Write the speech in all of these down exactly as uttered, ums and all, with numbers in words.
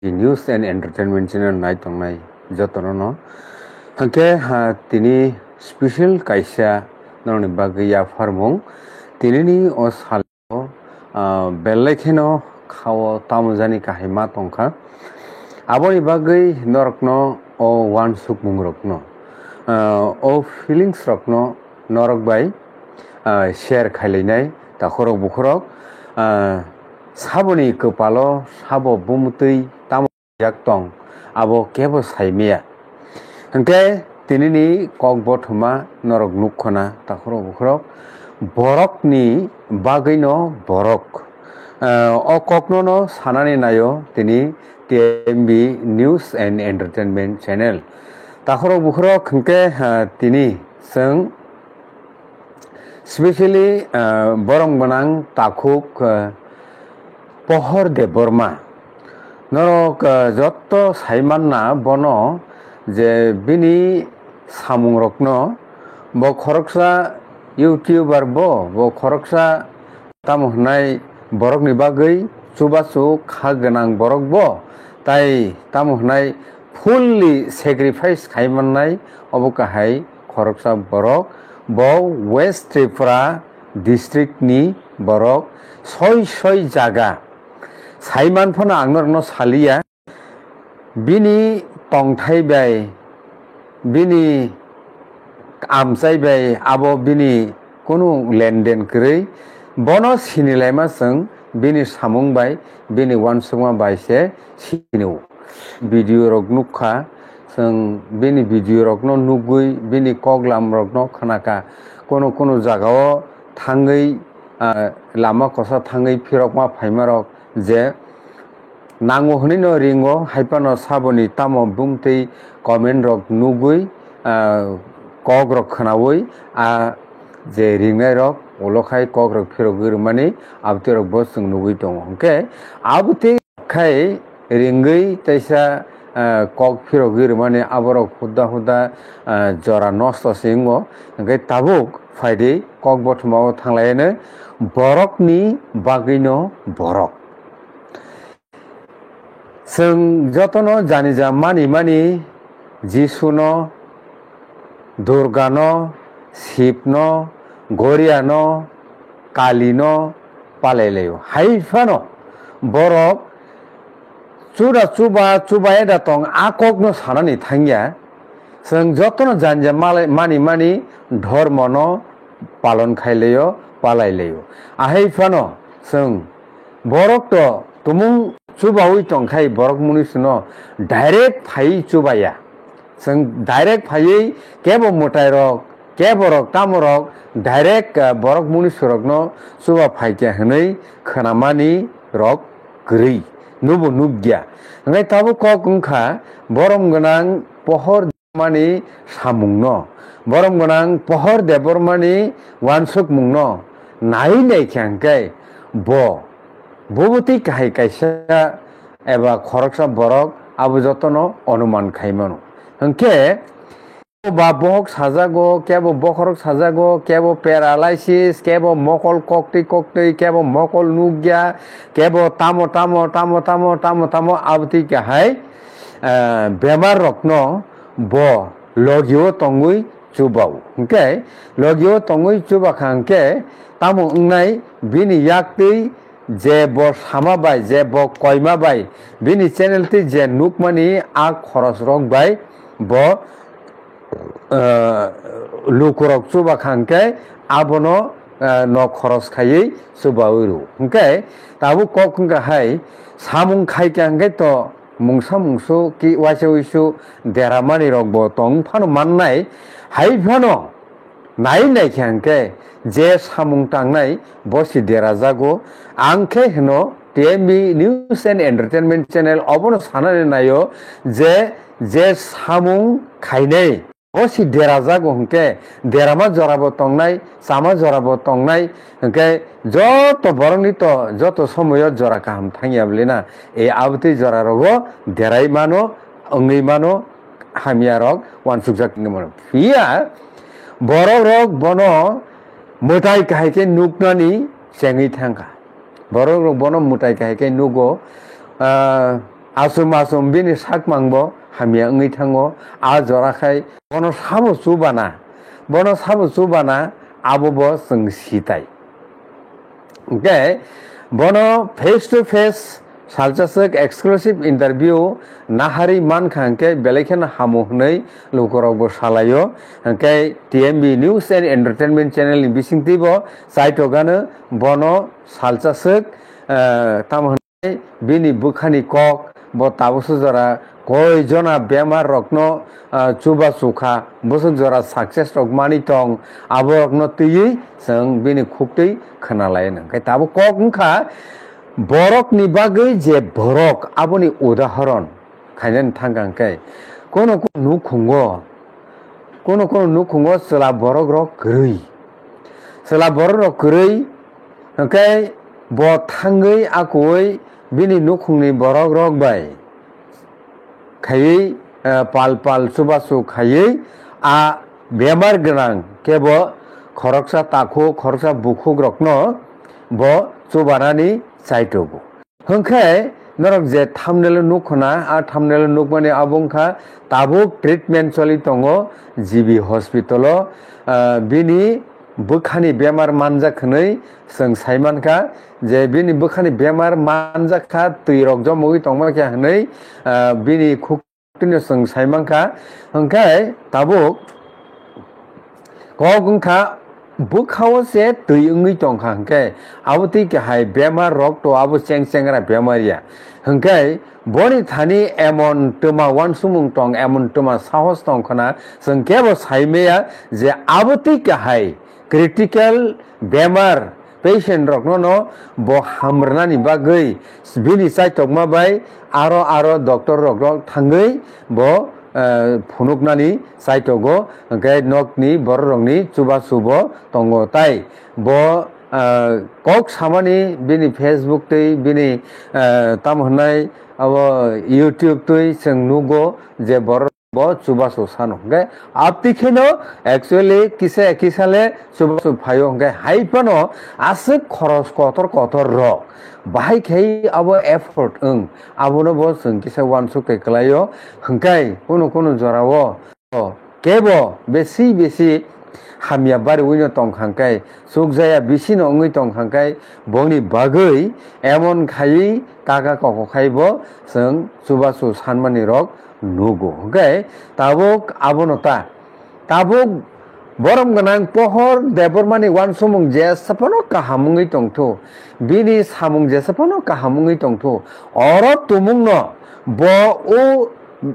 News and Entertainment channel nai tongnai jotono no. Hwnkhe, ha, tini special kaisa norokni bagwi yapharmung. Tinini o sal ah, belai kheno khao tamo jani kahai ma tongkha. Aboni bagwi norokno o uansukmungrokno, ah, o feelings rokno norok bai, ah, share khailainai takhorok bukhorok, ah, saboni kwpalo sabo bumtwi tamo yak tong, abo kebo saimaya. Hwnkhe tinini kok bothoma norok nukkhona takhorok bukhorok borokni bagwino borok. Eh, o kokno no sanani naio tini T M B News and Entertainment Channel. Takhorok bukhorok hwnkhe, eh, tini chwng specially, ah, borom gwnang takhuk, ah, Pohor Debbarma. Norok, ah, jotto saimanna bono je bini samungrokno bo khoroksa YouTuber bo, bo khoroksa tamo hwnai borokni bagwi chubachu kha gwnang borok bo, tai tamo hwnai fully sacrifice khai mannai obo kahai khoroksa borok. Bo West Tripura district ni borok soi soi jaga. Saiman phano ang norokno saliya. Bini tongthai bai, bini amchai bai abo bini kunu lenden kwrwi. Bono sinilaima chwng bini samung bai, bini uansukma bai se sinio. Video rok nukha, chwng bini video rokno nugwi, bini koklam rokno khnakha. Kono kono jagao thangwi, ah, lama kosa thangwi phirokma phaimarok je nango hwnwi no ringo, hai phano saboni tamo bumtwi comment rok nugwi, ah, kok rok khnaui, ah, je ringnai rok ulo khai kok rok phirogwi rwmani abtwi rok bo chwng nugwi tongo. Hwnkhe abtwi khai ringwi teisa, ah, kok phirogwi rwmani aborok huda huda, ah, jora nosto se wngo. Hwnkhe tabuk phaidi kok bothomao thanglaiano borokni bagwino borok. Chwng jotono janija mani mani Jisuno, Durgano, Shibno, Goriano, Kalino palai laio. Hai phano borok chuda chuba, chuba eda tong a kokno sanani thangya. Chwng jotono janija malai, mani mani dhormono palon khai laio, palai laio. Ahai phano chwng borok to tumung chubaui tongkhai borok munusuno direct phaiwi chubaya. Chwng direct phaiwi kebo mwtai rok, kebo rok, tamo rok direct, ah, borok munusu rokno chuba phaikya hwnwi khwnamani rok kwrwi, nubo nukya. Hwnkhe tabuk kok wngkha borom gwnang Pohor mani samungno, borom gwnang Pohor Debbarmani uansukmungno nai naikha hwnkhe bo, bo bwtwi kahai kaisa eba khoroksa borok abo jotono onuman khai mano. Hwnkhe ba bohok sajago, kebo bokhorok sajago, kebo paralysis, kebo mokol koktwi koktwi, kebo mokol nukya, kebo tamo tamo tamo tamo tamo tamo abtwi kahai, eh, bemar rokno bo logio tongwi chubao. Hwnkhe logio tongwi chubakha hwnkhe tamo wngnai bini yaktwi je bo sama bai, je bo koima bai, bini channel twi je nukmani a khoros rok bai bo, eh, lukurok chubakha hwnkhe abono, eh, no khoros khaiwi chubawi rw. Hwnkhe tabuk kok wngkha hai samung khaikha hwnkhe to mungsa mungsu ki waisa wisu deramani rok bo tong phano mannai. Hai phano nai naikha hwnkhe je samung tangnai bo si derajago. Ang khe hwno T M B News and Entertainment Channel obono sanani naio je, je samung khainai bo si derajago hwnkhe derama jorabo tongnai, chama jorabo tongnai, hwnkhe joto borokni to joto somoyo jora kaham thangya bwlina. E abotwi jora rogo derai mano, wngwi mano, hamya rok uansukjak wngwi mano. Phiya borok rok bono mwtai kahai khe nuknani chengwi thangkha. Borok rok bono mwtai kahai khe nugo, ah, Asum asum bini sakmangbo hamya wngwi thango. A jora khai bono sabo chubana, bono sabo chubana, abo bo chwng sitai. Hwnkhe bono face to face salsa swk exclusive interview naharwi mankha hwnkhe belai kheno hamu hwnwi lukurokbo salaio. Hwnkhe T M B News and Entertainment channel ni bisingtwibo chaitokgano bono salsa swk, eh, tamo hwn bini bwkhani kok, bo tabuksa jora koi jona bemar rokno, ah, chubachu kha, bwswk jora success rok mani tong, abo rokno twiwi chwng bini khuktwi khwnalai nang. Khai tabuk kok wngkha borokni bagwi je borok, aboni udahoron khainani thangkha hwnkhe kono kono nukhungo, kono kono nukhungo chwla borok rok kwrwi, chwla borok rok kwrwi, hwnkhe bo thangwi akuwi bini nukhungni borok rok bai khaiwi, eh, pal pal chubachu khaiwi a bemar gwnang kebo khoroksa takhuk, khoroksa bukhuk rokno bo chubanani chaitogo. Hwnkhe norok je thumbnail o nukkhona, a thumbnail o nukmani abo wngkha tabuk treatment choli tongo G B hospital o, ah, bini bwkhani bemar manjak hwnwi chwng saimankha je bini bwkhani bemar manjak kha, twi rok jomogwi tongma khe hwnwi, ah, bini khuk Tini chwng sai mankha, hwnkhe tabuk kok wngkha bwkhao se twi wngwi tongkha, hwnkhe abo twi kahai bemar rok to abo cheng chengra bemar ya, hwnkhe boni thani emon twma uansukmung tong, emon twma sahos tong khna, chwng kebo sai maya je abo twi kahai critical bemar patient rokno no bo hamrwnani bagwi bini chaitokma bai aro aro doctor rok rok thangwi bo, eh, phunuknani chaitogo, hwnkhe nokni borok rokni chubachu bo tongo, tai bo, eh, kok samani bini Facebook twi bini, eh, tamo hwnai abo YouTube twi chwng nugo je borok bo chubachu sano. Hwnkhe abtwi kheno actually kisa kisa le chubachu phaio, hwnkhe hai phano aswk khoros kotor kotor rok bahai khai abo effort wng, abono bo chwng kisa uansuk khe kwlaio. Hwnkhe kunu kunu jorao kebo besi besi hamya bariwi no tongkha, hwnkhe chukjaya bisi no wngwi tongkha, hwnkhe bongni bagwi emon khaiwi kaka koko khai bo chwng chubachu sanmani rok nugo. Hwnkhe tabuk abono ta, tabuk borom gwnang Pohor Debbarmani uansukmung jesa phano kaham wngwi tongthu, bini samung jesa phano kaham wngwi tongthu, oro tumungno bo o,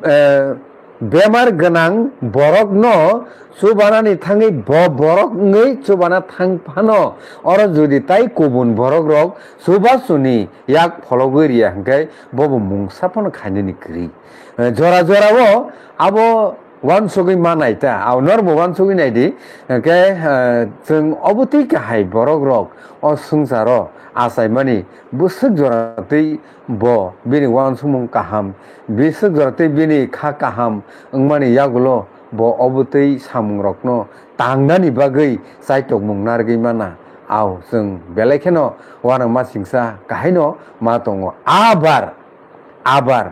eh, bemar gwnang borokno chubanani thangwi bo borok wngwi chubana thang phano, oro jodi tai kubun borok rok chubachuni yak phologwi riya hwnkhe bobo mungsa phano khainani kwrwi. Eh, jora jorao abo uansugwi manai ta, abo norbo uansugwi naidi, hwnkhe, eh, chwng obo twi kahai borok rok o swngcharo achaimani bwswk jora twi bo bini uansukmung kaham, bwswk jora twi bini kha kaham wngmani yagulo bo obo twi samung rokno tangnani bagwi chaitokmung narwgwi mana. Au chwng belai kheno uanama singsa kahaino ma tongo. Abar, abar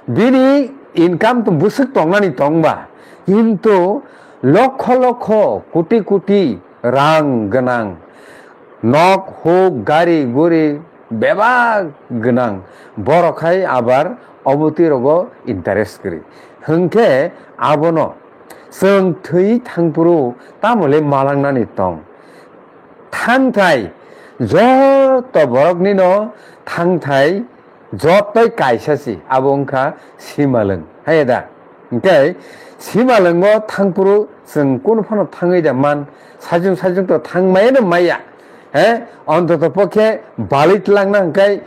bini income to bwswk tongnani tongba, kintu lokho lokho, koti koti rang gwnang, nok huk, gari guri bebak gwnang borok hai abar obo twi rogo interest kwrwi. Hwnkhe abono chwng thwi thangphuru tamole malangnani tong. Thangthai joto boroknino thangthai jotoi kaisa si, abo wngkha simalwng, hai da? Hwnkhe simalwngo thangphuru chwng kunu phano thangwi da man, sajung sajung to thangmaya no maya, he? Ontoto pokhe balwi tlangna hwnkhe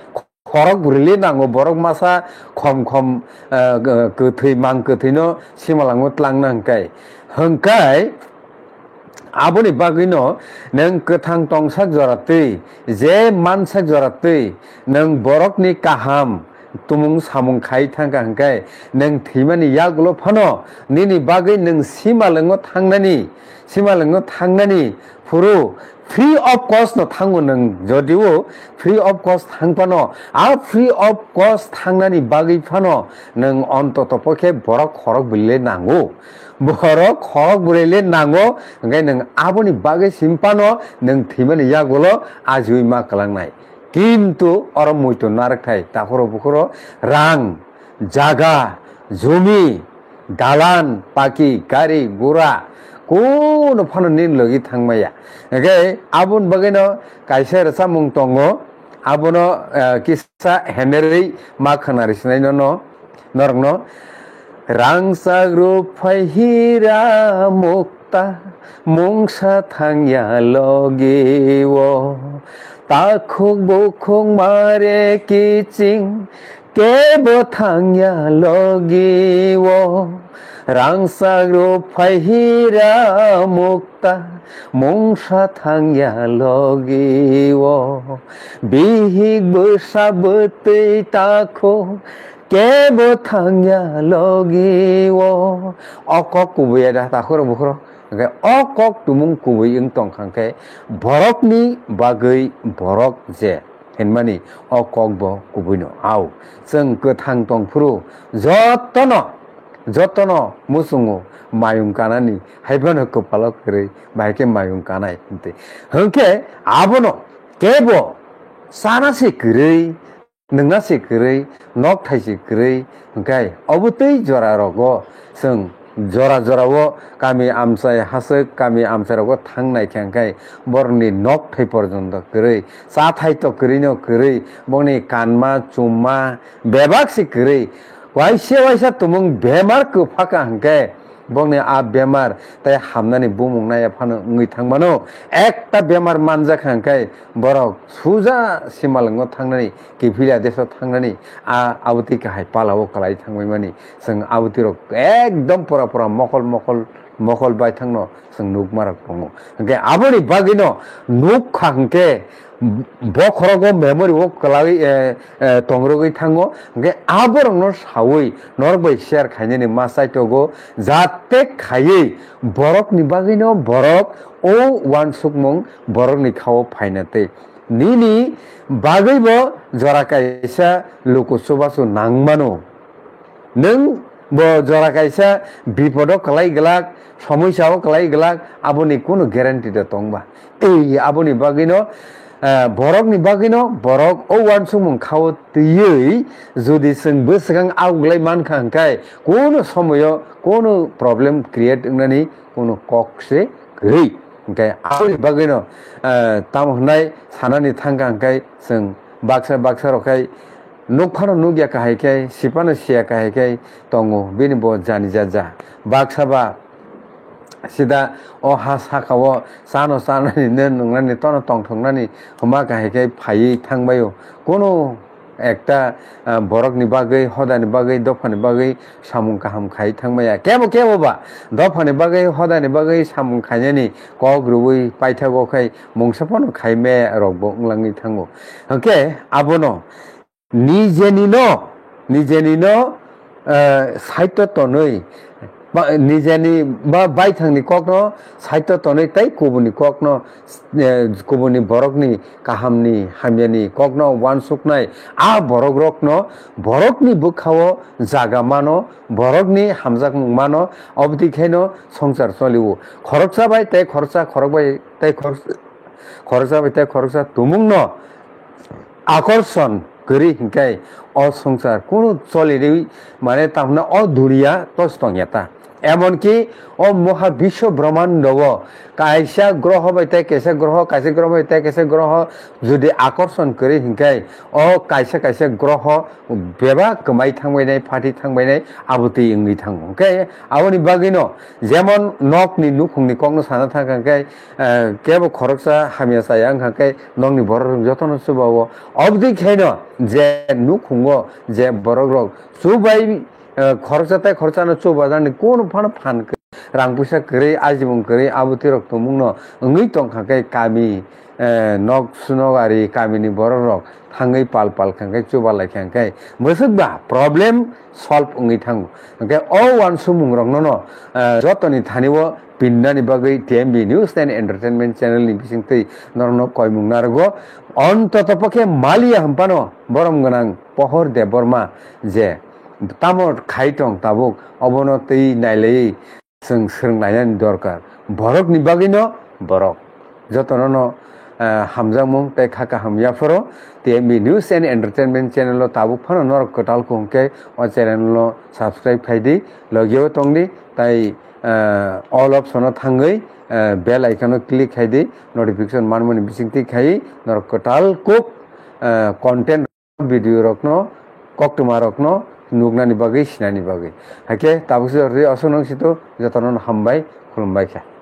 khorok bwrwili nango, borok masa khom khom, eh, kwthwi mang kwthwino simalwngo tlangna hwnkhe. Hwnkhe aboni bagwino nwng kwthang tongsak jora twi, je mansak jora twi, nwng borokni kaham, tumung samung khai thangkha hwnkhe, nwng thwimani yagulo phano nini bagwi nwng simalwngo thangnani, simalwngo thangnani phuru free of cost no thango nwng, jodio free of cost thang phano, a free of cost thangnani bagwi phano nwng ontoto pokhe borok khorok bwlwi nango. Borok khorok bwlwi le nango, hwnkhe nwng aboni bagwi sim phano nwng thwimani yagulo ajiwi ma kwlangnai. Kintu oro muitu narwkthai takhoro bukhoro rang, jaga, jumi, dalan, paki, gari, gura, kuno phano nini logi thangmaya. Hwnkhe aboni bagwino kaisa rwchapmung tongo, abono, eh, kisa henerwi ma khwnari sinai nono, norokno. Rangchak rupphai hira mukta mungsa thangya logi o. Takhuk bukhuk mare kiching kebo thangya logi o. Rangchak rupphai hira mukta mungsa thangya logi o. Bihik bwsa bwtwi takhuk kebo thangya logi o. O kok kubui ya da takhoro bukhoro. Hwnkhe o kok tumung kubui wng tong kha hwnkhe borokni bagwi borok je hinmani o kok bo kubui no. Au, chwng kwthang tong phuru jotono, jotono muchungo mayung kanani, hai phano kwpalo kwrwi, bahai khe mayung kanai hinti. Hwnkhe abono kebo chana se kwrwi, nwngna se kwrwi, nok thai se kwrwi, hwnkhe obo tei jora rogo chwng jora jora o kami amchai haswk, kami amchai rogo thang nai khe hwnkhe borokni nok thai porjonto kwrwi, cha thai to kwrwi no kwrwi, bongni kanma, chumma bebak se kwrwi, waisa waisa tumung bemar kwpha kha hwnkhe, bongni a bemar tei hamnani bumung naiya phano wngwi thangmano. Ekta bemar manjak kha hwnkhe borok suja simalwngo thangnani, kiphilya deso thangnani, a abotwi kahai palao kwlai thangbaimani. Chwng abotwi rok ekdom pura pura mokol mokol, mokol baithangno chwng nukmarok tongo. Hwnkhe aboni bagwino nuk kha hwnkhe bokhorogo memory o kwlai, eh, eh, tongrogwi thango. Hwnkhe aborokno sawi norok bai share khainani ma chaitogo, jate khaiwi borokni bagwino borok o uansukmung borokni khao phaina tei nini bagwibo jora kaisa luku chubachu nangmano. Nwng bo jora kaisa bipodo kwlai glak, somoisao kwlai glak, aboni kunu guarantee da tongba? Tei aboni bagwino, eh, borokni bagwino borok o uansukmung khao twiwi jodi chwng bwswkang auglai mankha hwnkhe kunu somoyo kunu problem create wngnani kunu kok se kwrwi. Hwnkhe aboni bagwino, eh, tamo hwnai sanani thangkha hwnkhe chwng baksa baksa rok khai nukphano nukya kahai khe, sipano siya kahai khe tongo, bini bo jani jaja. Baksa ba sida o ha saka o chano chanani, nwngnani, tono tongthoknani hwnma kahai khe phaiwi thangbaio. Kunu ekta, ah, borokni bagwi, hodani bagwi, dophani bagwi samung kaham khai thangmaya. Kebo kebo ba dophani bagwi, hodani bagwi samung khainani kok rwui paithago khai mungsa phano khai me rokbo wnglangwi thango. Hwnkhe abono nijenino, nijenino, eh, saito tonwi, ba, nijeni ba baithangni kokno saito tonwi tei kubuni kokno, eh, kubuni borokni kahamni hamyani kokno uansuknai a borokrokno borokni bwkhao jaga mano, borokni hamjakmung mano, obotwi kheno swngchar cholio. Khoroksa bai tei khoroksa, khorok bai tei khorok-, khoroksa bai tei khoroksa tumungno akorson kwrwi hwnkhe o swngchar kunu choliwi, mane, tamhna o duniya tos tongya ta. Emonki o moha biswo brahmando o kaisa groho bai tei kaisa groho, kaisa groho bai tei kaisa groho jodi akorson kwrwi hwnkhe o kaisa kaisa groho bebak kwmai thangbainai, phathi thangbainai, abotwi wngwi thango. Hwnkhe aboni bagwino jemon nokni nukhungni kokno sana thangkha hwnkhe, eh, kebo khoroksa hamya chaya wngkha khe nokni borok rok jotono chubao. Obotwi khaino je nukhungo je borok rok chubai, eh, khoroksa tei khoroksano chubajakni kunu phano phan kwrwi rang puisa kwrwi, ajibung kwrwi, abotwi rok tongmung no wngwi tong kha khe kami, eh, nok sunok ari kami ni borok rok thangwi pal pal kha khe chuba lai kha khe bwswk ba problem solve wngwi thango. Hwnkhe o uansukmung rok no no, eh, joto ni thani o pinnani bagwi T M B News and Entertainment channel ni bisingtwi norok no koimung narwgo. Ontoto pokhe maliya hwnphano borom gwnang Pohor Debbarma je tamo khai tong tabuk obono twi nailaiwi chwng swrwng lainani dorkar. Borokni bagwino borok. Jotono no, eh, hamjakmung tei kha kaham yapharo T M B News and Entertainment channel o tabuk phano norok kwtal kuhung khe o channel no subscribe khai di, logio tong di, tai, eh, all option o thangwi, eh, bell icon o click khai di, notification manmani bisingtwi khai norok kwtal kuk, eh, content video rokno, koktwma rokno nuknani bagwi, sinani bagwi. Haikhe tabuk se jordi aswk nang sito jotono hambai, khulumbai kha.